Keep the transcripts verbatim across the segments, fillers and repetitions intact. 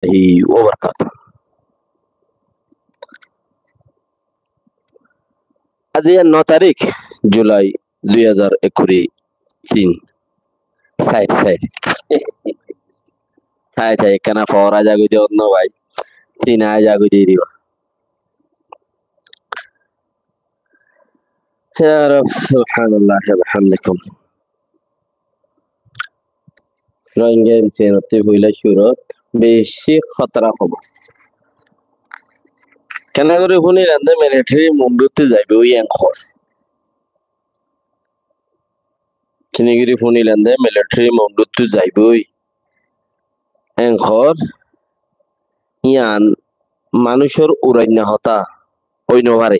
warahmatullahi wabarakatuh. Aijja no tarík, Julai dui házar ekkuri tin. Sair, sair. Sair, sair, ekkena foór aijja goijjé onno bái. Tin aijja goijjé iriba. Ya Rab, subhanallah, bihamdikum. Rohingya M C N ottú foila cúrut beci hótara hóbor. Kene gorí fúnilan de military Monduttú zaibói en hoór. Kene gorí fúnilan de military Monduttú zaibói en hoór. Yián manúicor urainna hotá ói no faré.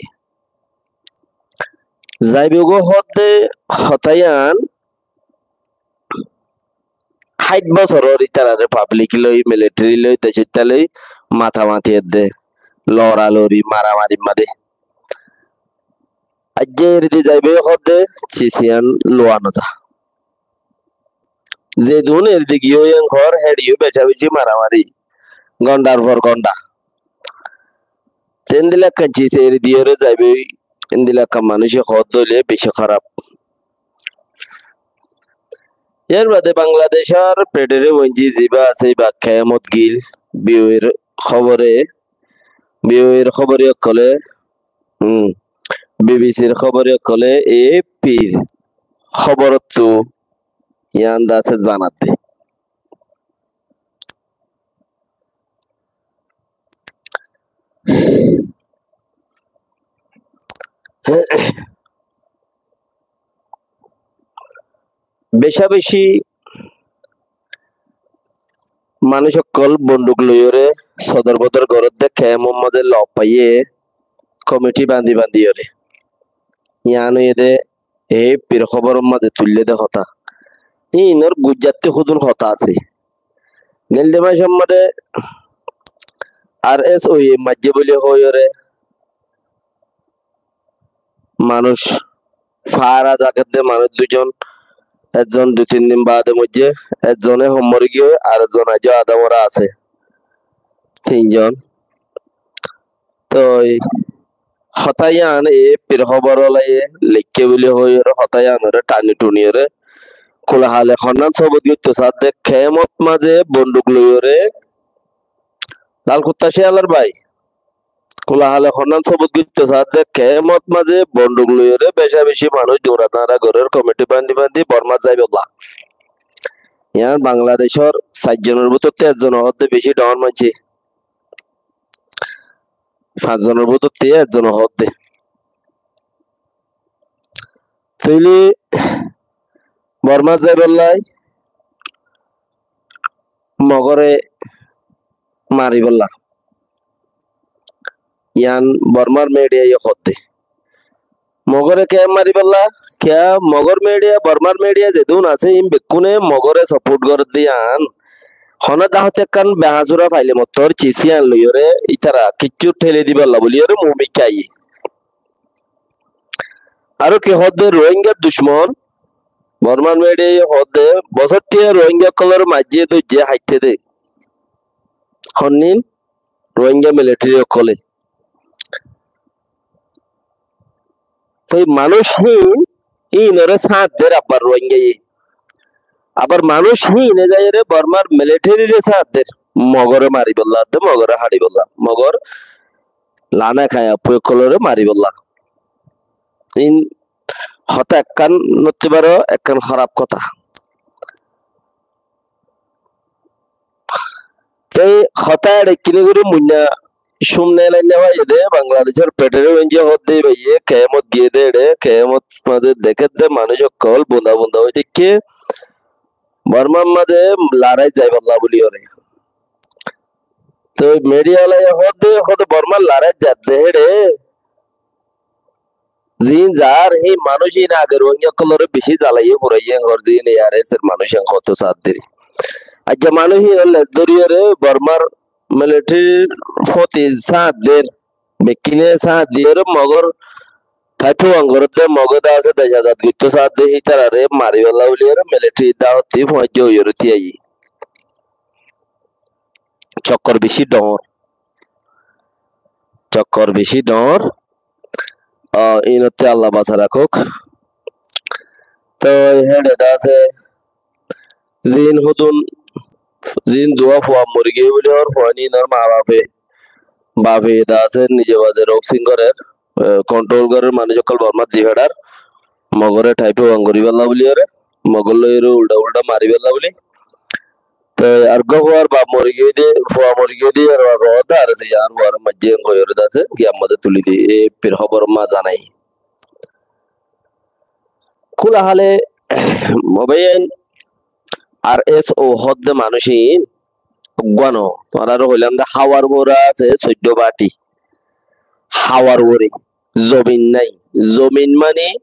Zaibói goi hoódde hotá yián háit bosóror ítararé public loi, military loi, decóitta loi matamati edde, loralori, maramari mazé. Aijja eri di zaibói hoódde cis yián luwa no za. Zedún eri di giyói en hoór, héçe yó beca beci maramari. Gondar for gonda. Te endilla ekkan cis eri diyóre zaibói, endilla ekkan manúice hoódde óile beci hóraf. Yar bade Bangladecor Federe Wenji zibá asé, ibá kemot gil, B O A r hóbore, B O A r hóbori ókkole, um, B B C r hóbori ókkole, A F P r hóborottú yián de asé zanadde. Beca beci manúic ókkol bonduk loiyóre sodor bodor gorédde kemor mazé lof faiyé komiti bandi bandi yóre. Yián óiye de A F P r hóboror mazé tuillé de hotá. Híinor guijjattú hudún hotá asé. Gelde macor mazé R S O maijjé buli hoiyóre manúic fara zakédde manúic duizon, ekzon dui tin din bade moijjé, ekzone hom mori giyói, ar ekzon aijjó adá mora asé. Tinzon. Toi hotá yián A F P r hóbor olaye leikké buli hoiyóre hotá yiánoré tani tuniyóre kulahale honnán sobut goittó saádde kemot mazé bonduk loiyóre Lal Kutta Ciyalor bái. Kulahale honnán sobut goittó saádde kemot mazé bonduk loiyóre beca beci manúic dura dara gorér komiti bandi bandi Bormát zaibolla. Yián Bangladecor sair zonor bútottú ekzone hoódde beci dhoóñr maincé. Fañs zonor bútottú ekzone hoódde. Tóile Bormát zaibolla Mogore maribólla. Yián Bormár midiyaye hoódde. Mogore kiyá maribólla? Kiyá Mogor midiya, Bormár midiya zedún asé, iín bekkúne Mogore soport gorédde yián. Honó dahót ekkán behañsura faile mottor cis yián loiyóre ítara kiccú théli dibólla buliyóre mumikká aiyé. Aró ki hoódde Rohingyar ducmon, Bormár midiyaye hoódde bosóttiya Rohingya ókkolóre maijjé dóijje háitte dé. Honnín Rohingya militeri ókkolé. Toi manúic híin, híinoré sáñt der abbar Rohingyaye. Abbar manúic híine zaiyóre Bormár militerire sáñt der. Mogore maribólla de, Mogore haçibólla. Mogor lana kaya pui ókkolóre maribólla. Iín hotá ekkán nottí baró ekkán hóraf hotá. Te hotá eçe kini gorí muinna cúm nelainna faiyé de, Bangladecór federe wenje hoódde ibáye kemot giyé de eçe, kemot mazé dekédde manúic ókkol bunda bunda ói táikke, Bormár mazé laráit zaibólla buliyóre. Toi midiya olaye hoódde, hoódde Bormár laráit zadde héçe, ziín zaar híin manúic híin age Rohingya ókkolóre bicí zalaiyé furaiyé, eñgor ziín A R S or manúic eñ hoótto saádde. Aijja manúic híinor les dóriyore Bormár militerir fóti sáñt der, bekkúne sáñt diyóre Mogor tái tuwang gorédde, Moge de asé dec azad goittó saádde, hítararé maribólla buliyóre militeri dahótti fuañijja óiyore tíaiyé. Cokkor bicí dhoóñr. Cokkor bicí dhoóñr. Ah, inottí Allah basa rakók. Toi héçe de asé, ziín hodún, ziín duwá fua mori giyé buli hoór, fuain ínor maa bafe, bafe de asé, nize baze roksing gorér, eh, kontrol gorér, manúic ókkol Bormát di feçar, Mogoré thaip uwang goríbolla buli hoóre, Mogor loi uldha uldha maribólla buli. Te ar uggwá fuar baf mori giyé de, fua mori giyé de, ar uggwá hoódde ar asé, ar fuar maijjé en hoiyóre de asé, giyar mazé tuli di, e fir hóbor ma zanai. Kúla hále, mobáil ar es o hoódde manúic iín uggwá no, tuáñrare hoilam de, háwar uore asé soiddó báti. Háwar uore, zomin nái. Zomin mani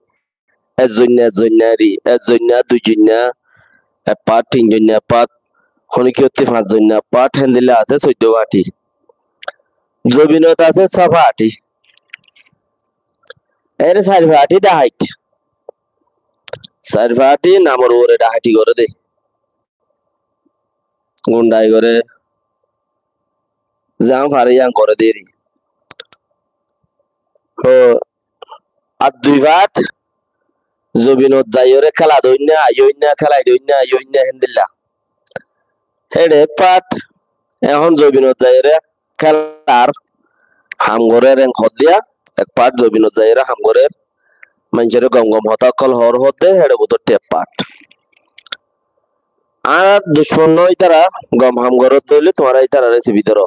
ek zoinna, ek zoinna eri, ek zoinna, dui zoinna, ek part, tin zoinna ek part, honikiyótti fañs zoinna ek part, héndilla asé soiddó fathi. Zobinot asé só fathi. Ere sair fathi dhaháit. Sair fathi namor uore dhaháiti goré de. Gundai goré. Zan fare yián goré de eri. Ó, ar dui part zobinot zaiyóre kéla doinna, aiyóinna, kélai doinna, aiyóinna, héndilla. Héçe ek part, ehón zobinot zaiyóre kélar ham gorér en hoóddiya, ek part zobinot zaiyóre ham gorér, maincóre gom gom hotá ókkol hoór hoódde, héçe bútotti ek part. Añár ducmon no ítara, gom ham goródde óile tuáñra ítarare sibi dóro.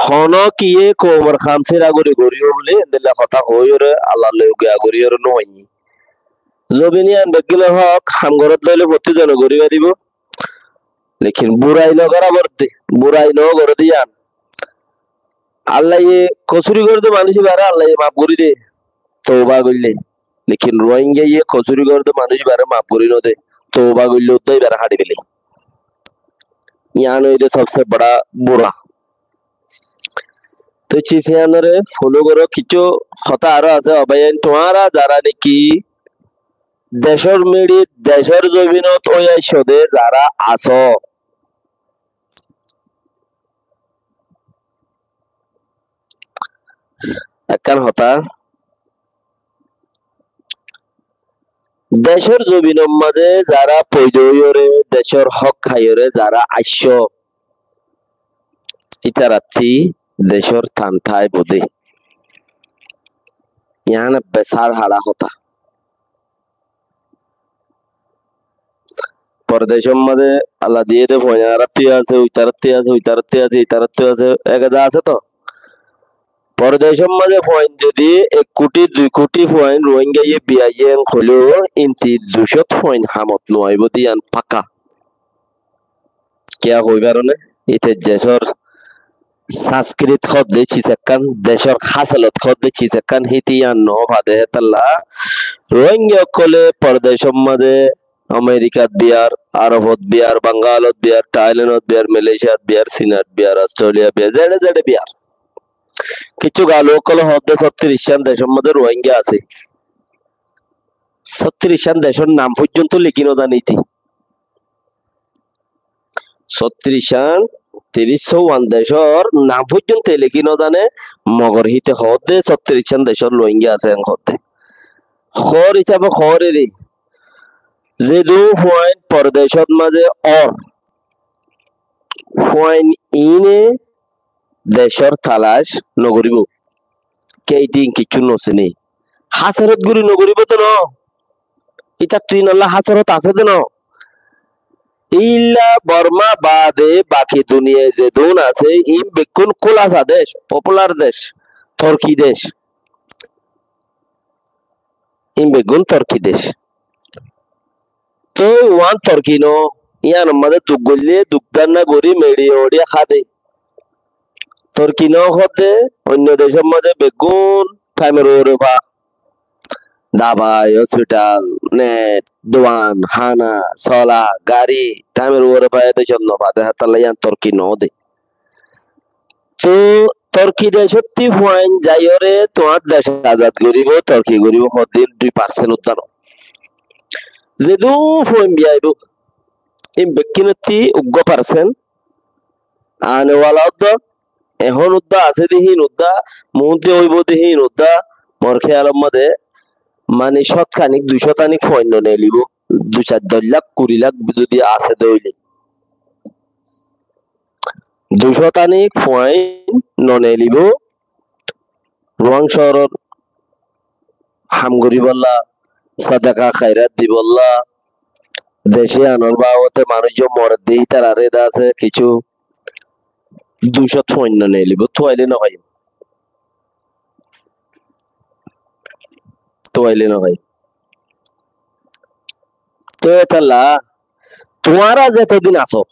Honókiye koumor ham síra gorí goríyó buli endilla hotá hoóiyoré Allar loi ugiya goríyoré no aiyé. Zobin yián beggúnor hók, ham goródde óile fottí zone gorí faribó. Lekin burai no gorá foredde, burai no gorédde yián. Allaye kosúri gorédde manúic ibáre Allaye maf gorí de, touba goillé. Lekin Ruáingaye kosúri gorédde manúic ibáre maf gorí no de, touba goillé uddá ibáre haçi félé. Yián óilde sobse bora bura. Toi cis yiánore foló goró, kissú hotá aró asé. Ó báiyain, tuáñra zará niki decór meçit, decór zobinot ói aiccó de zará asó, ekkán hotá, decór zobinor mazé zará foida óiyoré, decór hók háiyoré zará aiccó, ítarattí decór tan táibo de. Yián besár haçá hotá. Pordecór mazé Allah diyé dé fuain añárattú asé, uitarattú asé, uitarattú asé, uitarattú asé, ek haza asé to. Pordecór mazé fuain zodi ek kuthi, dui kuthi fuain Ruáingaye biyaiyé en hoilé, inti ducót fuain hamot no aibó de yián fakka. Kiyá hoi faróne? Íte decór sanskrit hoódde cis ekkán, decór hásalot hoódde cis ekkán, híte yián no fade hétolla Ruáinga ókkole pordecór mazé Amerikat biyar, Arofot biyar, Bangalot biyar, Thailenot biyar, Malaysiat biyar, Sinat biyar, Australia biyar, zeçe zeçe biyar. Kissú galu ókkole hoódde sóttiríccán decór mazé Ruáinga asé. Sóttiríccán decór nam foijjonto leki no zane íte. Sóttiríccán, tiríc sóuwan decór nam foijjonto leki no zane, mogor híte hoódde sóttiríccán decór Ruáinga asé en hoódde. Hoór hísafe hoór eri, zedún fuain pordecót mazé ór, fuain iíne decór talac no goríbo. Kiyá íte iín kiccú no siné. Hásorot gorí no goríbo de no. Ítattú iínolla hásorot asé de no. Ílla Borma baade baki duniyai zedún asé, iín beggún kúlasa dec, popular dec, torki dec. Iín beggún torki dec. Toi uán torki no, yíanor mazé duk goillé duk dánna gorí meçiye oçiye há de. Torki no hoódde oinno decór mazé beggún thaimor uore fa. Dabai, hospital, net, duan, hána, sola, gari, thaimor uore fa, e decót no fa de, hétolla yían torki no de. Toi torki decótti fuain zaiyóre tuáñr dec azad goríbo, torki goríbo, hoddin dui parsent uddá no. Zedún fuain biyaibo, ín bekkúnotti uggúa parsent Ane wala uddá, ehón uddá asé de híin uddá, muúnte óibo de híin uddá, mor kéyalor mazé, mani cót kaník, dui cót aník fuain no neelibó, dui sair doc lák, kuri lák zodi asé de óile. Dui cót aník fuain no neelibó, Ruang cóoror ham goríbolla, sadaka kairat dibolla, dec iyanor babote manúic zon moredde ítararé de asé kessú dui cót fuain no neelibó, tuaile no faiyum. Tuaile no faiyum. Te étalla tuáñra zetodin asó,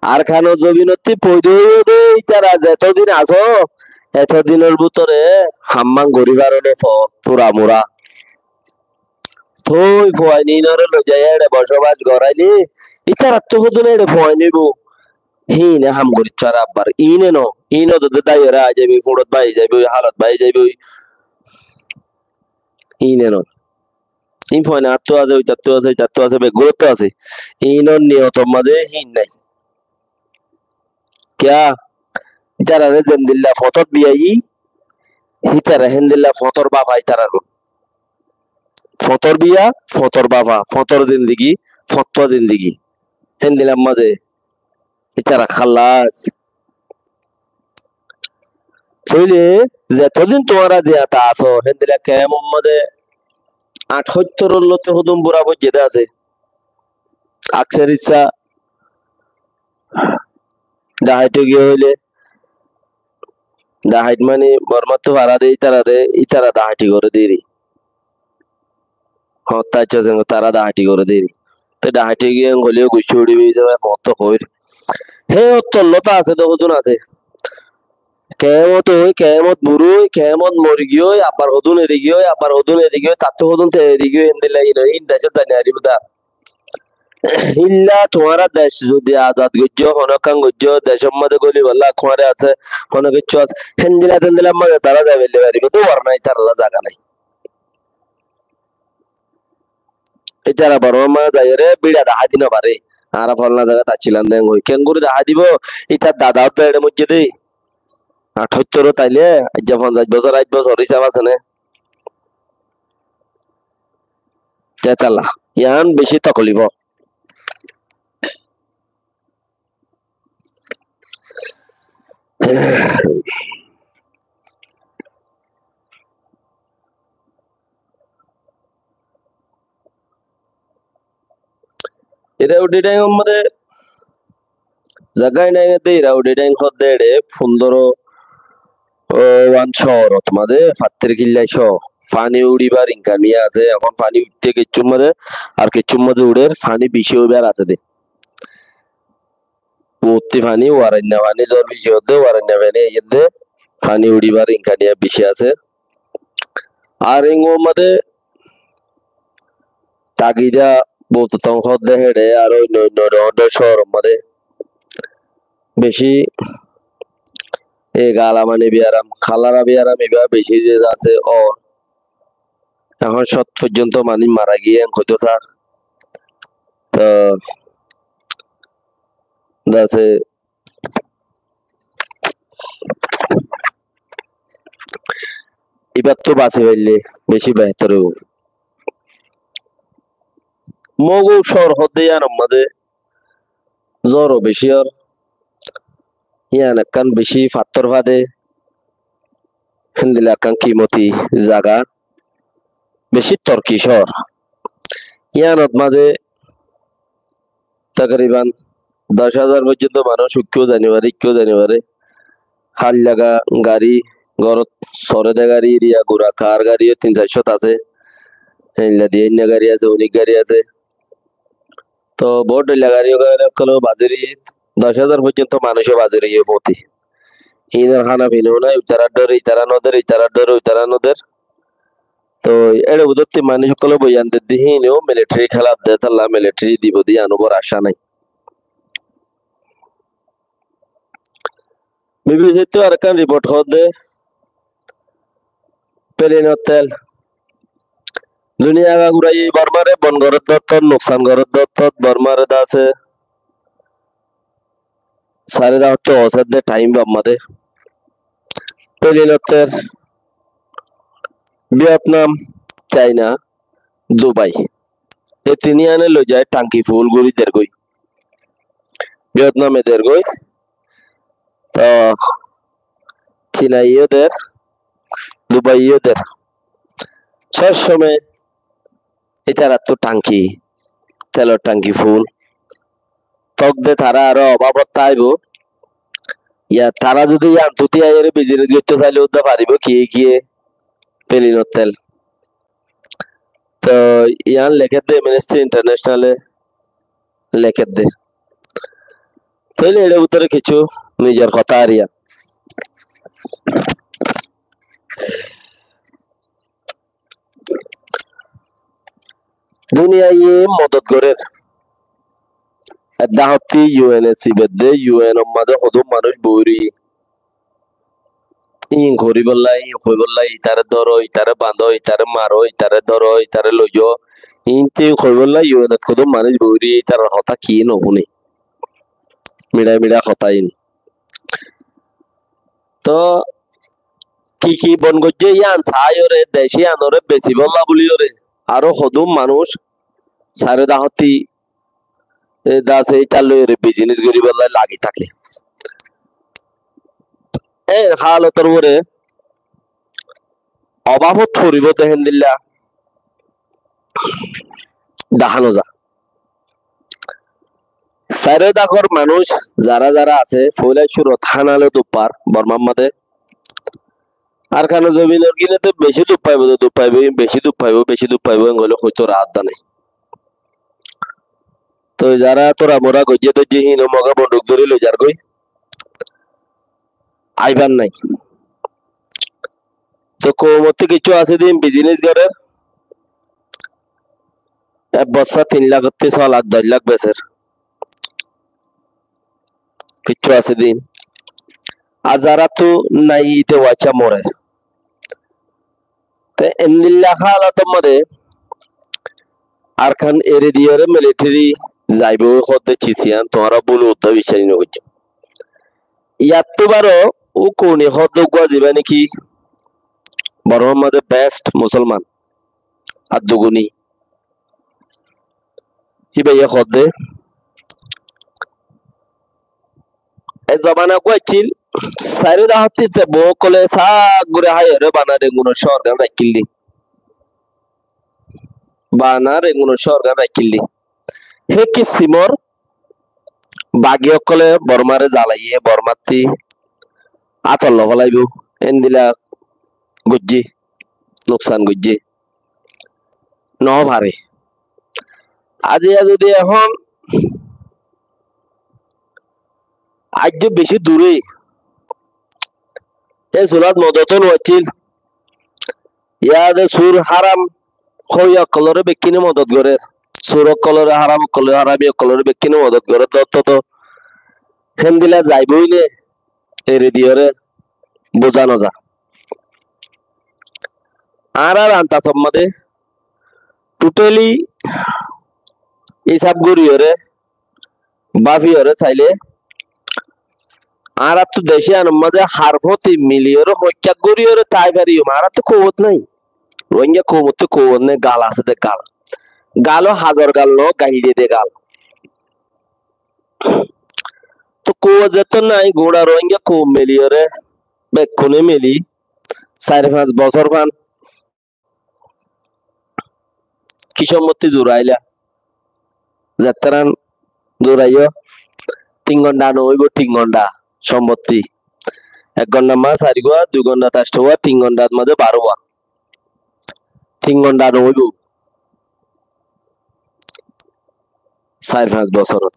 Arkanor zobinottí foida óiyo de ítara zetodin asó, etodinor bútore hammán gorí faro no só, tura mura. Toi fuain ínoré loizai eçe bocobac goráile, ítarattú hodún eçe fuain óibo, híine ham gorit fare abbar. Íine no, íine dodde daiyoré ai zaiboi, fuñçot bái zaiboi, halot bái zaiboi. Íine no. Ín fuain attú asé, oitattú asé, oitattú asé, beggúnottú asé. Ínor niyotor mazé híin nái. Kiyá? Ítararé zendilla fotót biyaiyí, hítara héndilla fotór bafa ítarar. Fotór biya, fotór bafa, fotór zindigi, fottúa zindigi. Héndillar mazé ítara hállas. Tóile zetodin tuáñra ziyata asó, héndilla kemor mazé añçóittoror lóti hodún bura foijjé de asé. Akser issá dahait ói giyé hoilé, dahait mani Bormattú fara de ítararé, ítara dahaiti goré de eri. Hoóñtte aiccá, tará dahaiti goré de eri. Te dahaiti giyé en hoilé guccá uçíbo hísabe hoóñtte hoóir. Hé ottor lóta asé de hodún asé. Kemot ói, kemot burú ói, kemot mori giyói, abbar hodún eri giyói, abbar hodún eri giyói, tattú hodún te eri giyói, héndilla ín ói, ín decót zai no faribó de ar. Héndilla tuáñra dec zodi azad goijjó, honó ekkán goijjó, decór mazé gólibolla kuáñre asé, honó kiccú asé, héndilla téndillar mazé tará zai félai faribó de, uore nái, taralla zaga nái. Ítara Bormar mazé zaiyóre bíça dahái di no faré. Añára folana zagat accílam de engori. Kengori dahái dibo? Ítar dada ódde eçé moijjé dé. Añçóittorot ailé, aijja fonzaic bosór, háit bosór hísab asé né? Tétalla. Yián bicí tokolif ó. Irauddí Dháingor mazé zaga iná edde Irauddí Dháing hoódde eçé fundóro, ó, wan cóorot mazé fattír killa cóor. Faní uçíbar imkaniya asé, ehón faní uiththé kessúr mazé, ar kessúr mazé uçér, faní bicí óibar asé dé. Uottí faní, warainna faní, zór bicí ódde, warainna faní aiyédde, faní uçíbar imkaniya bicí asé. Ar engor mazé Tagida, Butotong hoódde héçe, ar oinno oinno cóoror mazé bicí e galamani biyaram, kalara biyaram ibá bicí ze asé, ó. Ehón cót foijjonto manúic mara giyé, en hoitó sar. Toh, dase, ibáttu basi faille bicí behétor óibo. Mogou cóor hoódde yíanor mazé zóro bicí ór, yían ekkán bicí fattór fade, héndilla ekkán kimoti zaga, bicí torki cóor. Yíanot mazé takriban doc házar foijjonto manúic ukkíyo zai no fare, ikkíyo zai no fare. Háilla garí, górot soré de garí, eriya gura kar garí yó tin sair cót asé. Héilla diya inna garí asé, onek garí asé. Toh bout dhoilla garí ókkol baziri, doc házar foijjonto manúic baziri yó foti. Inor hána fina nái, itarar dhore itara no der, itarar dhore itara no der. Toh éçe bútotti manúic ókkole boyan dedde híin ó militari kélaf de, tálla militari dibo de yían ó bor acá nái. Bibisittu arekkán riport hoódde, pelenor tel. Duniya aga guraiyé Bormare bon gorédde ottót, nuksan gorédde ottót, Bormare dase. Sairó dahótti ósedde thaim bamma de. Pelinottel Vietnam, China, Dubai. E tin yíane loizai thanki ful gorí dergói. Vietnam e dergói. Toh China yó der, Dubai yó der. Sob somoi ítarattú thanki, telor thanki ful. Tók de tará aró obáf ot táibo. Yá tará zodi yíanttú tíyaiyóre bizines goittó sailé uddá faribó kiyé kiyé pelinottel. Toh yían lekédde Amnesty International e lekédde. Tóile eçé bútore kissú nizor hotá ar yá. Duniyaiye modot gorér. Edde hottí U N e sibedde, U N or mazé hodún manúic boói roiyé. Íin goríbolla, íin hoibólla, itaré dóro, itaré bañdó, itaré maró, itaré dóro, itaré loizó. Íin tíin hoibólla U N ot hodún manúic boói roiyé, ítarar hotá ki nofúne. Miçá miçá hotá íin. Toh ki ki bon goijjé yían saáiyoré, dec yíanoré besibólla bóliyoré aró hodún manúic sairó dahótti e dase ítar loiyoré bizines goríbolla lagi táke. E hálotor uore obáf ot foribó de héndilla dahá no za. Sairó dakor manúic zará zará asé, foóila cúrot hána loi duppar Bormar mazé. Arkanor zobinor gíne to bicí duk faibó, duk faibó, bicí duk faibó, bicí duk faibó, engori hoitó raát nái. Toi zará tora mora goijjé dóijje híin ó Mogé bonduk dóri loizargói. Aibar nái. Toi koumottú kissú asé de híin bizines gorér. Ek bossá tin lak ottú só lak, doc lak beser. Kissú asé de híin. Ar zaráttu nái íte waiccá morer. Te endilla hálotor mazé Arkan eri diyoré militeri zaibói hoódde cis yían tuáñra búlu uddá biccác nogoijjó. Yattú baró Ukuni hoódde uggúa zibá néki Bormar mazé best Musolman, Adduguni. Íbayé hoódde e zobana uggúa accíl, sairó dahótti te bou ókkolé sáak gorí háiyoré bana Rengunor cóorgán raikkíl dé. Bana Rengunor cóorgán raikkíl dé. Hé kissimor bagi ókkolé Bormare zalaiyé, Bormattí átolla felaibóu, héndilla goijjé, nuksan goijjé. Nofaré. Aijja zodi ehón aijjó bicí duré, e zulát modot ó no accíl. Yáde sur háram hoiya ókkolóre bekkúne modot gorér. Sur ókkolóre, háram ókkolóre, hárami ókkolóre bekkúne modot gorér. Dótto tó héndilla zaibói né eri diyoré buzá no za. Añárar antasor mazé totally hísab goríyoré báfiyoré sailé, añáráttu dec yíanor mazé har fóti miliyoré hoikká goríyoré tái fariyum. Añáráttu kouwot nái. Rohingya koumottú kouwot nái, gal asé dé gal. Gal ó hazor gal noó, gail diyé dé gal. Tó kouwot zettót nái, guñça Rohingya koum miliyoré, bekkúne mili, sair fañs bosór fán ki cómmottí zurailá? Zettóran zuraiyó, tin gonthá noóibou, tin gonthá cómmottí. Ek gonthá mazé sair gúa, dui gonthá tac towá, tin gonthá mazé baró gúa. Tin gonthá noóibou. Sair fañs bosórot.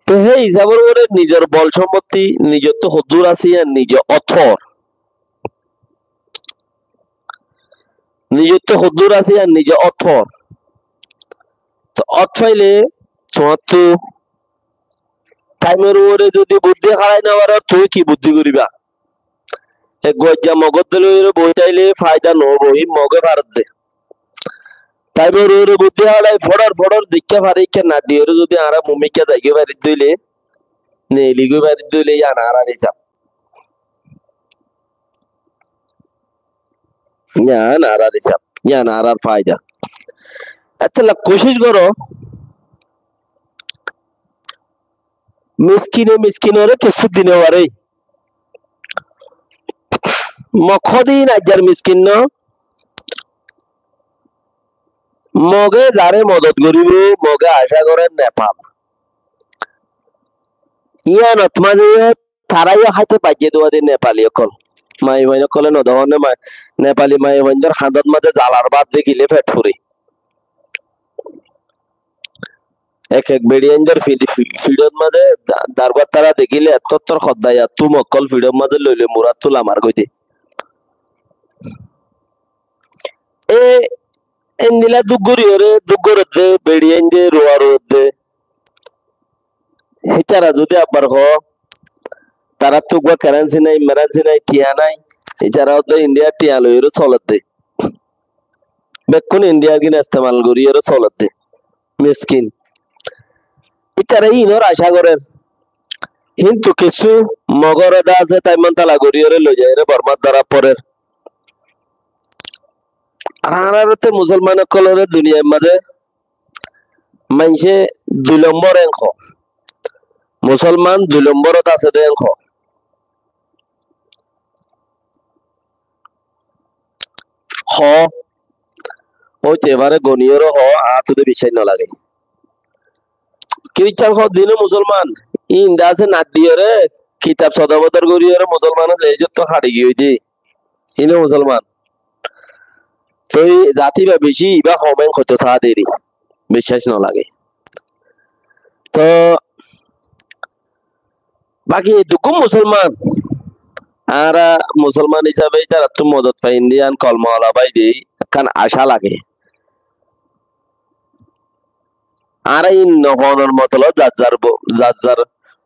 Te hé hísabor uore nizor bol cómmottí, nizottú hoddúr asé yían nize ót foór. Nizottú hoddúr asé yían nize ót foór. Te ót failé tuáñttú thaimor uore zodi buddí haçái no faró, tuñí ki buddí goríba? Eggúa aijja Mogór dóilla loiyóre boói táile faida noóibo, híin Mogé faredde. Thaimor uore buddí haçái foçár foçár zeikká fare ikká naddiyoré zodi añára mumikká zaigói faridde óile, neeli goi fari dóile yían añárar hísab. Yían añárar hísab, yían añárar faida. Ettólla kucíc goró, miskine miskinoré kessú di no faré. Mog hoddin aijjar miskin no, Moge zaré modot goríbou, Moge acá goré Nepal. Yíanot mazé tará yó háite faijjé dé Nepali ókkol. Maiyafuain ókkolé no dekó né, ma-, Nepali maiyafuaindór hañdót mazé zalar bát dekíle feth furé. Ek ek beçiyaindór fi-, fi-, fiçót mazé da-, dargúa tará dekíle ettó ettór hoddai attú mokkól fiçót mazé loi loi muráttu lamar goidé. E, endilla duk goríyoré, duk gorédde, beçiyaindé, ruwa ruwédde. Hítara zudi abbar hoó, taráttu uggúa kerensi nái, merensi nái, thiañ nái, hítara hoódde Indiyar thiañ loiyóre solédde. Bekkún Indiyar gín estemal goríyoré solédde. Miskin. Hítara hínor acá gorér. Híntu kessú Mogoré de asé, táimon tala goríyoré loizaiyóre Bormát dóra forér. Ar añáráre te musolman ókkolóre duniyair mazé maincé dui lombór en hoó. Musolman dui lombórot asé dé en hoó. Hoó. Óite fare goniyóre hoó, añáttu dé biccác no lage. Kiristan hoó dine musolman, íin de asé naddiyoré, kitab sodor bodor goríyoré musolmanor lehezóttu haçi giyói dé. Íno musolman. Toi zati ba beci, iba hom en hoito saá deri. Biccác no lage. To baki eddukkún musolman, añára musolman hísabe ítarattú modot faiyum dé yián kolma ola bái dé ekkán acá lage. Añára híin no fonor motolob zar zar bo-, zar zar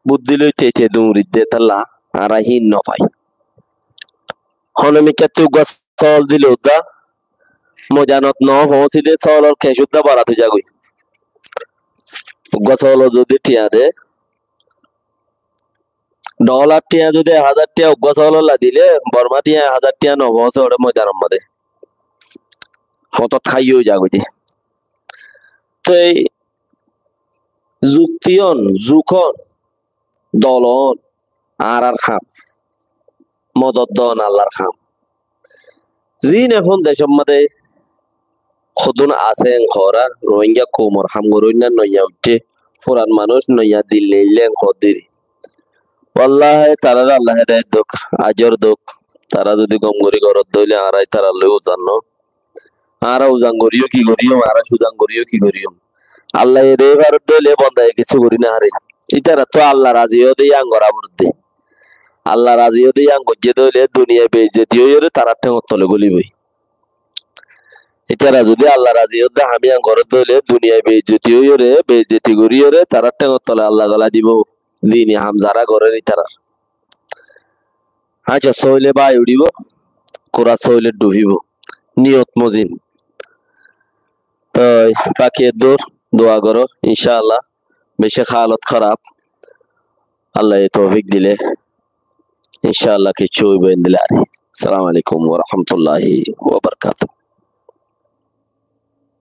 buddí loi tete duñridde tálla añára híin no fai. Hone mikkátte uggúa sóol dile uddá moidanot no foóñsile sóolor keñc uddá barat ói zagói. Uggúa sóolor zudi thiañ de, dholar thiañ zudi ek házar thiañ uggúa sóololla dile, Borma thiañ ek házar thiañ no foóñse óre moidanor mazé. Fotót háiye ói zagói de. Toi zukti on, zuk on, dol on, añárar ham. Modot don Allar ham. Ziín ehón decór mazé hodún asé en hoóra, Rohingya koumor ham goróinna noiya uiththé, furan manúic noiya dil neillé en hoór deri. Wallahi, taráre Allah hedayet douk, ajor douk. Tará zudi gom gorí goródde óile añára ítarar loi uzan no. Añára uzan goríyo ki goríyum, añára cúzan goríyo ki goríyum. Allaye de faredde óile bandaye kessú gorí no fare. Ítarattú Allah razi óde yián gorá foredde. Allah razi óde yián goijjé dé óile duniyai beizzoti óiyoré tarár théngor tole góliboi. Ítara zudi Allah razi óde ham yián gorédde óile duniyai beizzoti óiyoré, beizzoti goríyoré tarár théngor tole Allah gólai dibou. Dini ham zará gorér ítarar. Háñc ossá óile bái uçíbou, kura ossá óile dhufíbou. Niyot mozin. Toi baki eddúr dua goró, incá Allah. Beci hálot háraf. Allaye toufik dile, incá Allah, kiccú óibou endilla ar. Assalamu alaikum wa rahmatullahi wa barakatuhu.